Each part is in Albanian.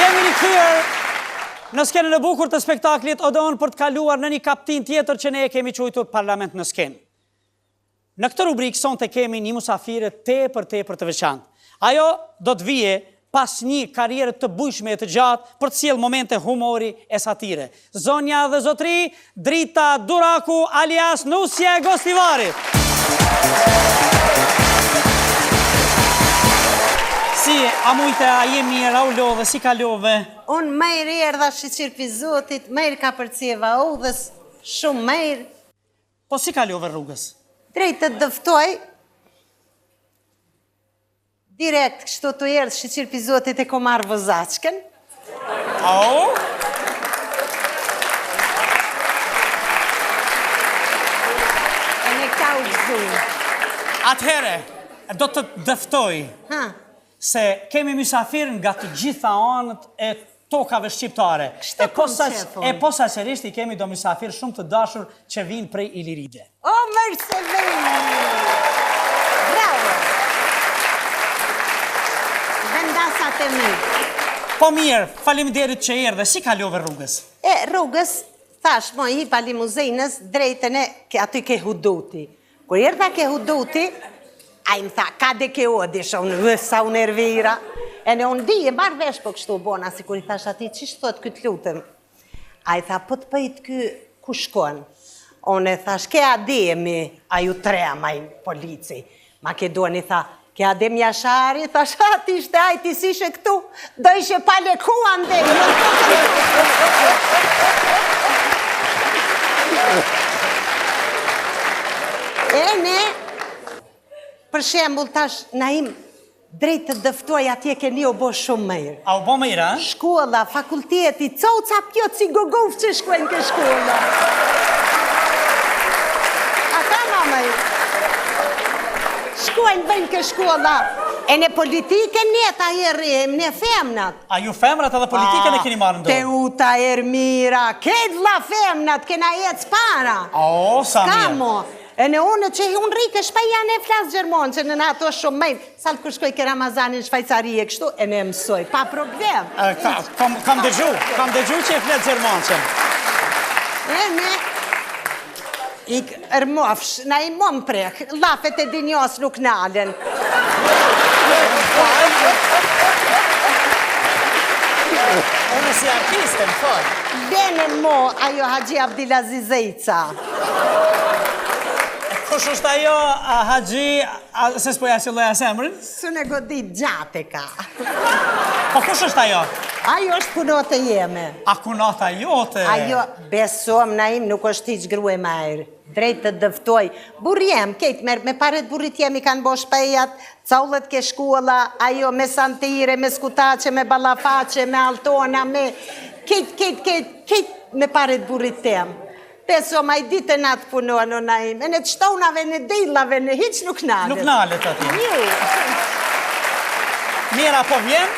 Jemi rikthyer në skenën e bukur të spektaklit Odeon për të kaluar në një kaptinë tjetër që ne e kemi quajtur Parlament në skenë. Në këtë rubrikë sonte kemi një musafire tepër tepër të veçantë. Ajo do të vijë pas një karriere të bujshme e të gjatë për të sjellë momente humori e satire. Zonja dhe zotërinj, Drita Duraku alias Nusja e Gostivarit. Si je, a mujte, a je mirë, a u lodhe, si kalove? Unë mirë erdha shyqyr pi Zotit, mirë kapërceva udhës, shumë mirë. Po si kalove rrugës? Drejt të dëftoj, direkt kështu tu erdhë shyqyr pi Zotit e kom marrë vozaçkën. Au? E në ka u gëzu. Atëhere, do të dëftoj. Ha. Se kemi mysafirë nga të gjitha anët e tokave shqiptare. Kështu E kom posaç, qef e unë. posaçërisht i kemi do mysafirë shumë të dashur që vijnë prej Iliride. O, mirë se vini! Bravo! Vendasat e mi. Po mirë, faleminderit që erdhe. Si kalove rrugës? E, rrugës, thash, mo, i hipa limuzinës, drejtën e, ke, aty ke huduti. Kur erdha ke huduti, ai më tha, ka de ke odi, unë vë sa u nervira. E në unë di, e marr vesh po kështu u bona, sikur i thash atij, qysh thot ky të lutem? Ai tha, po të pyt ky, ku shkon? Unë e thash, ke Ademi, ai u trem, ai polici. Makedoni tha, ke Adem Jashari, thash, ha, ti ishte ai, ti s'ishe këtu, do ishe pa leku ande, jo E ne, për shembull tash, Naim, Drejt të dëftoj atje ke një u bo shumë mirë. A u bo mirë, a? Shkolla, fakulteti, coca plot si goguf që shkojnë ke shkolla. A ka mama ju? Shkojnë, bëjnë ke shkolla. E në politikë ne ta herrim, ne femnat. A ju femrat edhe politikën e keni marrë në dorë? Teuta, Ermira, krejt vlla femnat, kena ecë para. O, sa mirë. Ka mo. E në unë që unë rri ke shpia ne flas gjermon, që në ato shumë më, sa kur shkoj ke Ramazanin në Shvajcari e kështu, e ne mësoj, pa problem. Ka, kam, kam dëgju, kam dëgju që e flet gjermançen. E ne, i rmofsh, na i mom prek, llafet e dinjos nuk nalen. Unë si artiste, më fal. Lene mo, ajo Haxhi Abdilazizejca. Kush është ajo, a Haxhi, a, se s'po ja qëlloj as emrin? S'un e godit gjatë e ka. Po kush është ajo? Ajo është kunata jeme. A kunata jote? Ajo, besom, Naim, nuk është hiq grue majrë. Drejt të dëftoj. Burri jem, kejt, me, me paret burrit jem i kanë bo shpejat, caullet ke shkolla, ajo me santire, me skutaçe, me ballafaqe, me altona, me... Kejt, kejt, kejt, kejt me paret burrit tem. Besom, ai ditë e natë punon, o Naim. E në të shtonave, në dillave, në hiq nuk nalet. Nuk nalet aty. Ju. Mirë, a po vjen?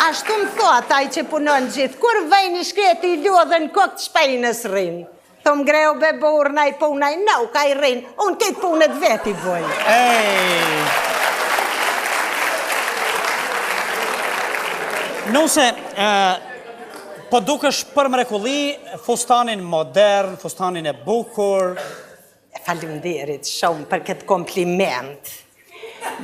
Ashtu më thot ai që punon gjithë. Kur vejnë i shkreti i lodhën kokë të shpejnës rrinë. Thom greu be burrë, naj punë, ai nuk, ai rrinë. Unë këtë punët veti boj. Ej. Nuse, Po dukesh për mrekulli fustanin modern, fustanin e bukur. Faleminderit shumë për këtë kompliment.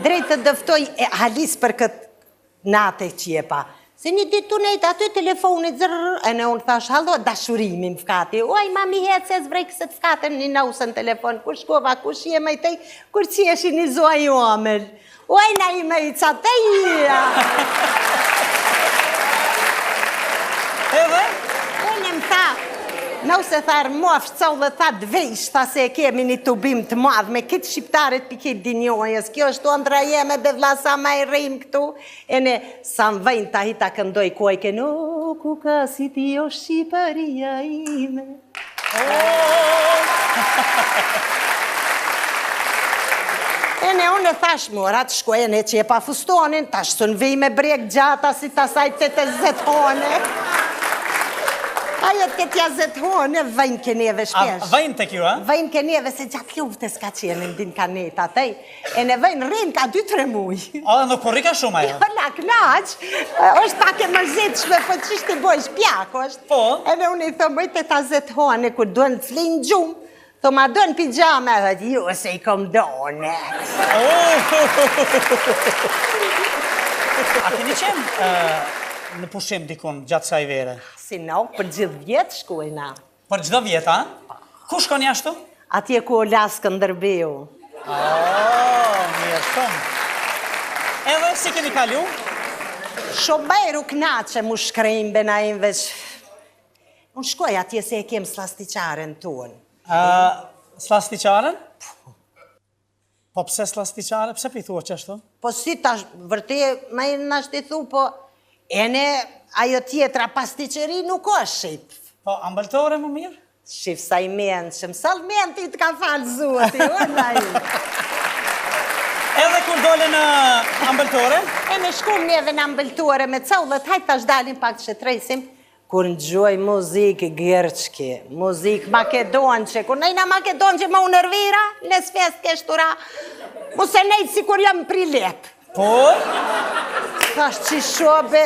Drejt të dëftoj e halis për këtë natë e qepa. Se një ditë tu nejtë aty telefonit zërr, e në unë thash, hallo, dashurimi më fkati. Uaj, mami hec, e zvrej këse të fkatën një nuse në telefon, kur shkova, kush je më i tej, kur qeshi një zua ju amel. Uaj na i me i ca te ja. Edhe? Unë më tha, nëse tha rmofsh, ca tha të vejsh, tha se e kemi një tubim të madh me këtë shqiptaret për këtë dinjojës, kjo është ëndrra jeme be vlla sa ma i rrim këtu, e ne sa më vejnë ta hita këndoj kojken, o, ku ka si ti o Shqipëria ime. E ne unë e thash, mora të shkoj e ne që e pa fustonin, tash s'un vij me brek gjata si të asaj të të zethone. Ajo te t'ja zethone, vëjnë ke neve shpesh. A vëjnë te kjo, a? Vëjnë ke neve se gjatë luftës ka qenë në din ka net atej. E ne vëjnë rrinë ka 2-3 muj. A, nuk po rrika shumë ajo? Jo, na knaq, është pak e mërzitshme, po qysh t'i bojsh, pjak është. Po? E ne unë i thom, moj te ta zethone, kur duhen të flinë gjumë, Thom a don pijame, thot, jo, se i kom done. A keni qenë në pushim dikun gjatë kësaj vere? Si no, për gjithë vjet shkojna. Për çdo vjet, a? Ku shkoni ashtu? Atje ku o la Skënderbeu. Oh, mirë shumë. Edhe si keni kalu? Shumë mirë u knaqem, u shkrejmë Naim veç. Unë shkoj atje se e kem sllastiqaren tonë. Sllastiqaren? Po. Po pse sllastiqare? Pse po i thua qashtu? Po si tash, vërtet, ma i në ashtë i thu, po ene ajo tjetra pastiqeri nuk o shqip. Po, ambëltore më mirë? Shif sa i mençëm, sa mend ti të ka falë Zoti, o Naim. Edhe kur dole në ambëltore? E ne shkum neve në ambëltore me collët, hajt tash dalim pak të shetresim, Kur ngjoj muzikë grçke, muzikë makedonçe, kur nejna makedonçe më u nervira, në sfest keshtura, mu se nejtë si kur jam Prilep. Po? Thash që shobe,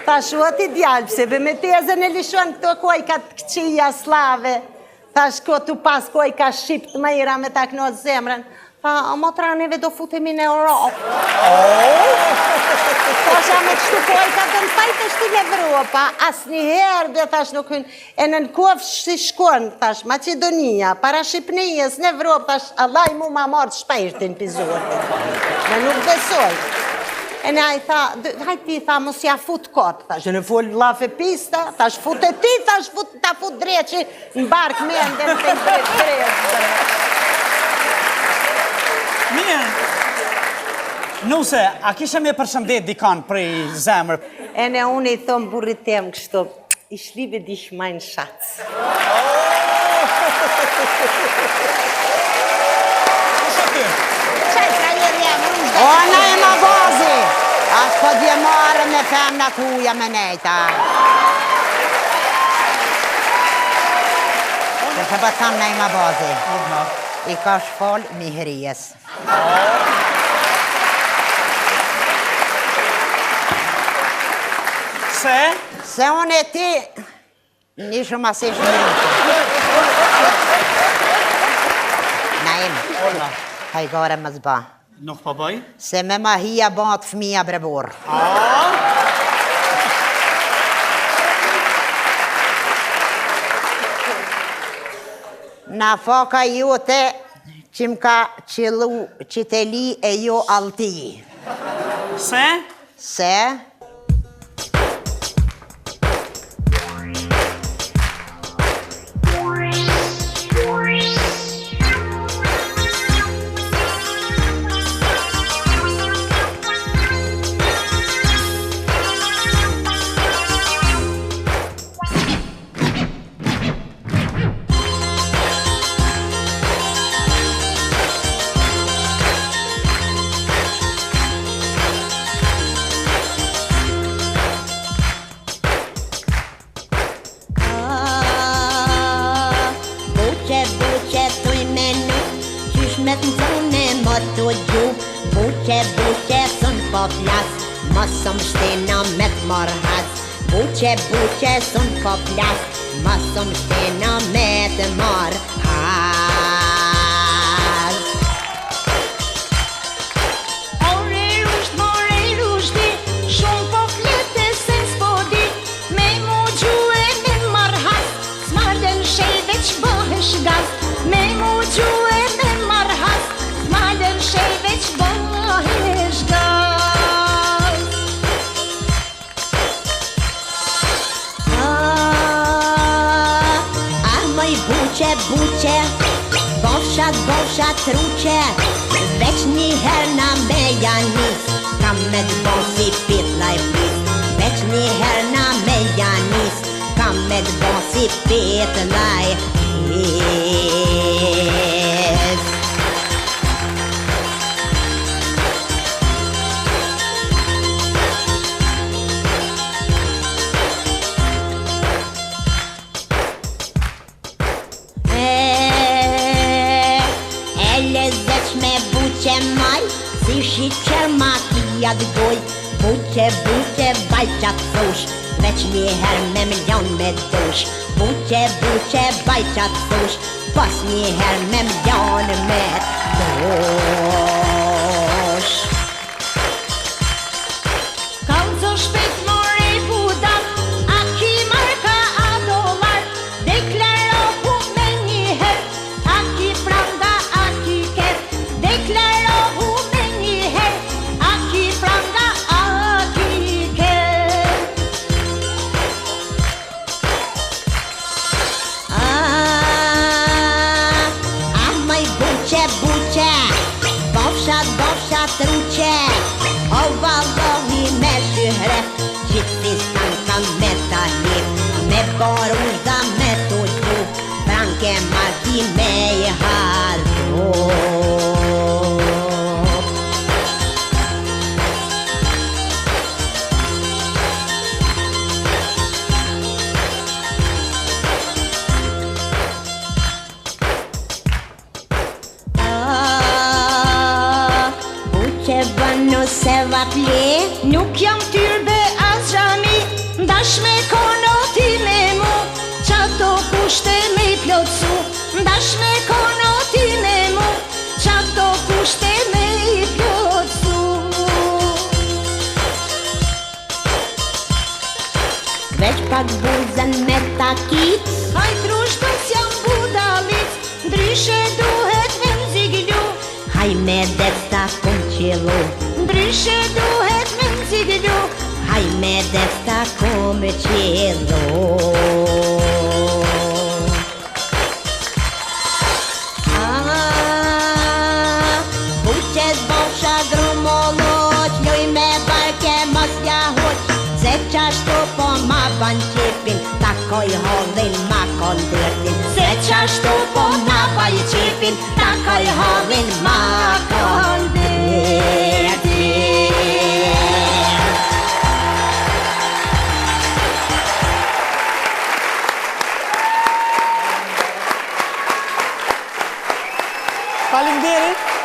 thash o ti djalë, pse be me tezën e lishon këto kojka të këqija slave, Thash ko tu pas kojka shqip të mira me ta knaq zemrën. Tha, o motra neve do futemi në Europë. Thash, a me kështu kojka të në fajtë është në Evropa, asnjëherë dhe thash nuk hynë. E në në kofë si shkon, thash, Maqedonia, para Shqipnijës në Evropë, thash, Allahi mu ma marrtë shpirtin pi Zotit. Në nuk besoj. E në ai tha, hajt ti, tha, mos ja fut kot, thash, në fol llafe pista, thash, fute ti, thash, fut, ta fut dreqi, Në bark me ndë në të drejt drejt. Mirë. Nuse, a kishe me përshëndet dikan prej zemër? E ne unë i thom burrit tem kështu, ich liebe dich mein Schatz. Kush aty? Qaj frajeri jam, unë O, Naim Abazi! A s'po dje marrë me femna të huja me nejta. Dhe se po tham Naim Abazi. I ka shfol Mihrijes. Se? Se unë e ti Një shumë asë ishë një Naim, hajgare mos ba. Nuk po bëj? Se me mahia bëhet fëmija bre burrë. Nafaka jote që më ka qëllu qiteli e jo allti. Se? Se? Buqe, buqe, tuj menu, qysh me të në më të gju Buqe, buqe, s'un po flas, mos më shtina me të marrë haz Buqe, buqe, s'un po flas, mos më shtina me të marrë haz Ore rusht, more rushti, shumë po flet e sen s'po di, me mu gju e me marr haz, s'ma lën shej veç bëhesh gaz. Me mu gju e me marr haz, s'ma lën shej veç bëhesh gaz. Ah, ah moj buqe, buqe, bofsha, bofsha, truqe, veç një herë na me ja nis, kam me t'bo si pitla e pis, veç një herë na me ja nis, kam me t'bo si pitla e pis. Shiqer ma ki atë goj Buqe, buqe, baj qa t'thush Veç një herë me m'lon me dush Buqe, buqe, baj qa t'thush Pos një herë me m'lon me dush Kallzo shpejt more budall A ki marka a dollar Deklarohu menjëherë A ki franga a ki kerr Deklarohu menjëherë A ki franga a ki kerr Ah, ah moj buqe, buqe Bofsha, bofsha, truqe O vallohi me shyhret Gjithë fistan kam me ta lyp Me bo ruzhda me t'u gju Franke marki me i harru Ah, buqe bënu sevapli Nuk jam tyrbe as xhami N'dash me kono ti me mu Qato kushte me i plotsu N'dash me kono ti me mu Qato kushte me i plotsu Veç pak buzën me takit Hajt Ruzhdo s'jam budallic Ndryshe duhet me m'ziglu Haj me det ta kom qillu Ndryshe duhet me m'ziglu Haj me det ta kom qillu Ah, buqe s'bofsha grumolloq Luj me barke mos ja hoq Se qashtu po ma ban qepin Takoj hallin ma kon dertin Se qashtu po ma baj qepin Takoj hallin ma kon dertin Faleminderit.